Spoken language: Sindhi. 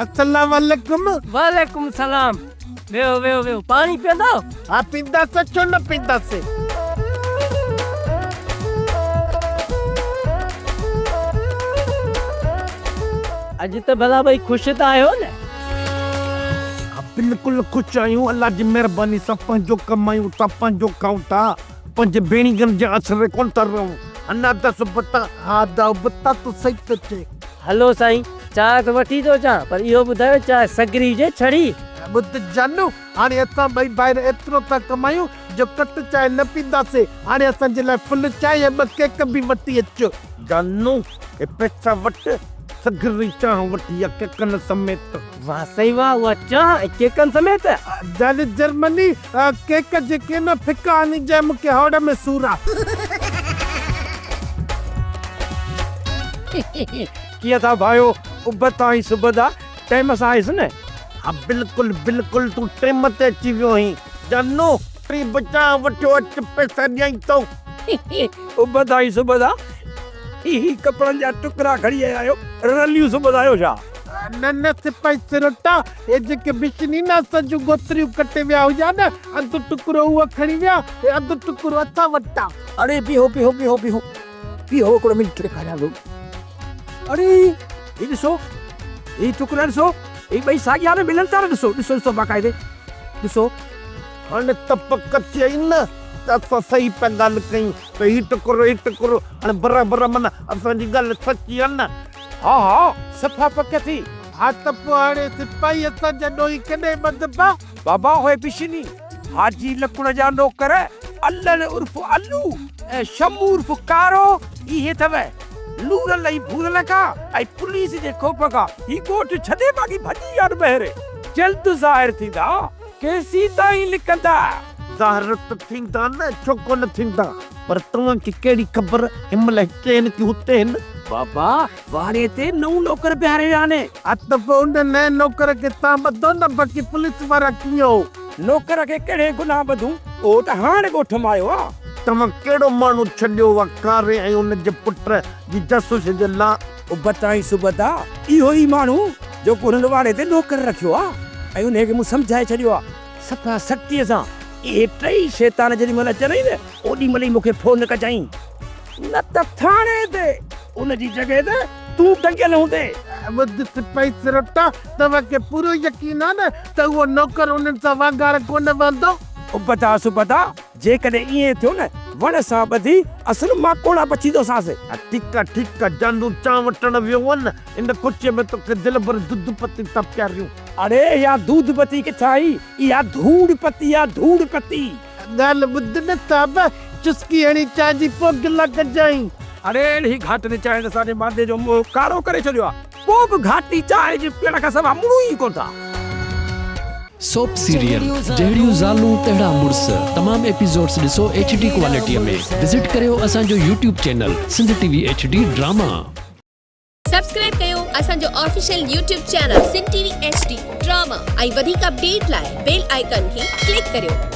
السلام عليڪم. وعليڪم السلام. ويهو ويهو ويهو. پاڻي پيئندؤ؟ ها پيئنداسين ڇو نه پيئنداسين. اڄ ته ڀلا ٻئي خوش ته آهيو نه؟ ها بلڪل خوش آهيون الله جي مهرباني سان پنهنجو ڪمايون ٿا پنهنجو کائون ٿا. پنهنجي ڀيڻيگن جي آسري ڪونه ٿا رهون. انا دس بتا. ها ادا ابتا تون صحيح ٿو چئين. هلو سائين چانهه ته وٺي ٿو اچان پر اهو ٻڌايو چانهه سگري هجي ڇڙي؟ ٻڌ جانو هاڻي اسان ٻئي ڀائر ايترو ٿا ڪمايون جو ڪٽ چانهه نه پينداسين. هاڻي اسان جي لاء فل چانهه ۽ ٻه ڪيڪ به وٺي اچ. جانو هي پئسا وٺ سگري چانهه وٺي آ ڪيڪن سميت. واه سائين واه اها چانهه ۽ ڪيڪن سميت. جاني جرمني ڪيڪ جيڪي نه ڦڪا آني جنهن مون کي هوڙ ۾ سور آ. ڪيئن ٿا ڀايو اڀ تان ئي سبدا ٽيم سان آيس نه. ها بلڪل بلڪل تون ٽيم تي اچي ويو آهين جانو ٽي به چانهه وٺيو اچ پئسا ڏيائين ٿو. اڀ تان ئي سبدا هي ڪپڙن جا ٽڪرا کڻي آيا آهيو رليون سبدا آهيو ڇا. نه نه سپاهي سروٽا، هي جيڪي بشني نه اسان جون ڳوٿريون ڪٽي ويا هيا نه، اڌ ٽڪرو اهو کڻي ويا، هي اڌ ٽڪرو اسان وٽ آ. اڙي بيهو بيهو بيهو بيهو بيهو هڪڙو منٽ ڏيکاريان ٿو. اڙي هي ڏسو هي ٽڪرا ڏسو هي ٻئي ساڳيا نه ملن ٿا نه ڏسو ڏسو ڏسو باقاعدي ڏسو. هاڻي ته پڪ ٿي آئي نه ته اسان صحيح پيا ڳالهه ڪيون ته هي ٽڪرو هي ٽڪرو هاڻي برابر معنيٰ اسان جي ڳالهه سچي آ نه. ها ها صفا پڪ ٿي. ها ته پوء هاڻي سپاهي اسان جا ڏوهي ڪڏهن ٻڌبا؟ بابا هوء بشني، حاجي لڪڻ جا نوڪر، علڻ عرف علو ۽ شمو عرف ڪارو اهي اٿو. نورل ۽ ڀورل کان ۽ پوليس جي خوف کان هي ڳوٺ ڇڏي باقي ڀڄي ويا آهن ٻاهر. جلد ظاهر ٿيندا. ڪيسيتائين لڪندا؟ ظاهر ته ٿيندا نه، ڇو ڪونه ٿيندا؟ پر توهان کي ڪهڙي خبر هن مهل هتي هن ڪي هتي هن؟ بابا، واڙي تي نئون نوڪر بيهاري ويا آهن. ها ته پوء ان نئين نوڪر کي توهان ٻڌو نه باقي پوليس وارا ڪيئن هو؟ نوڪر کي ڪهڙي گناهه ٻڌون، اهو ته هاڻ ڳوٺ مان آيو آ. توهان ڪهڙو ماڻهو ڇڏيو آ ڪاري ۽ ان جي پٽ جي جاسوسي جي لا؟ ابتا ۽ سبتا، اهو ئي ماڻهو جيڪو هنن واڙي تي نوڪر رکيو آ ۽ انهيء کي مون سمجهائي ڇڏيو آ. صفا سختيء سان، اهي ٽئي شيطان جيڏي مهل اچنئي نه، اوڏي مهل ئي مون کي فون ڪجائين، نه ته ٿاڻي تي ان جي جڳهه تي تون ٽنگيل هوندين. ٻڌ سپاهي سروٽا، توهان کي پورو يقين آ نه ته اهو نوڪر انهن سان وانگار ڪونه وهندو؟ ابتا سبتا، جيڪڏهن ائين ٿيو نه، وڻ سان ٻڌي اصل ماڪوڙا بڇيندوسانس. ها ٺيڪ آ ٺيڪ آ، جانو چانهه وٺڻ ويو هئن، ان خوشيء ۾ توکي دلبر دودھ پتي ٿا پياريون. اڙي اها دودھ پتي ڪٿان آئي، اها ڌوڙ پتي آ ڌوڙ پتي. ڳالهه ٻڌ نه صاحب، چسڪي هڻي چانهه جي پوء گلا ڪجانء. اڙي اهڙي گهاٽي چانهه ته اسان جي مادي جو منهن ڪارو ڪري ڇڏيو آ. پوء به گهاٽي چانهه جي پيئڻ کان سوا مڙون ئي ڪونه ٿا. سوپ سيريل جهڙيون زالون تهڙا مڙس تمام ايپيسوڊس ڏسو ايڇ ڊي ڪوالٽي ۾ وزٽ ڪريو اسان جو YouTube channel Sindh T V H D drama. Subscribe ڪيو اسان جو official YouTube channel Sindh T V H D drama ۽ وڌيڪ اپڊيٽ لاء بيل آئيڪان کي ڪلڪ ڪريو.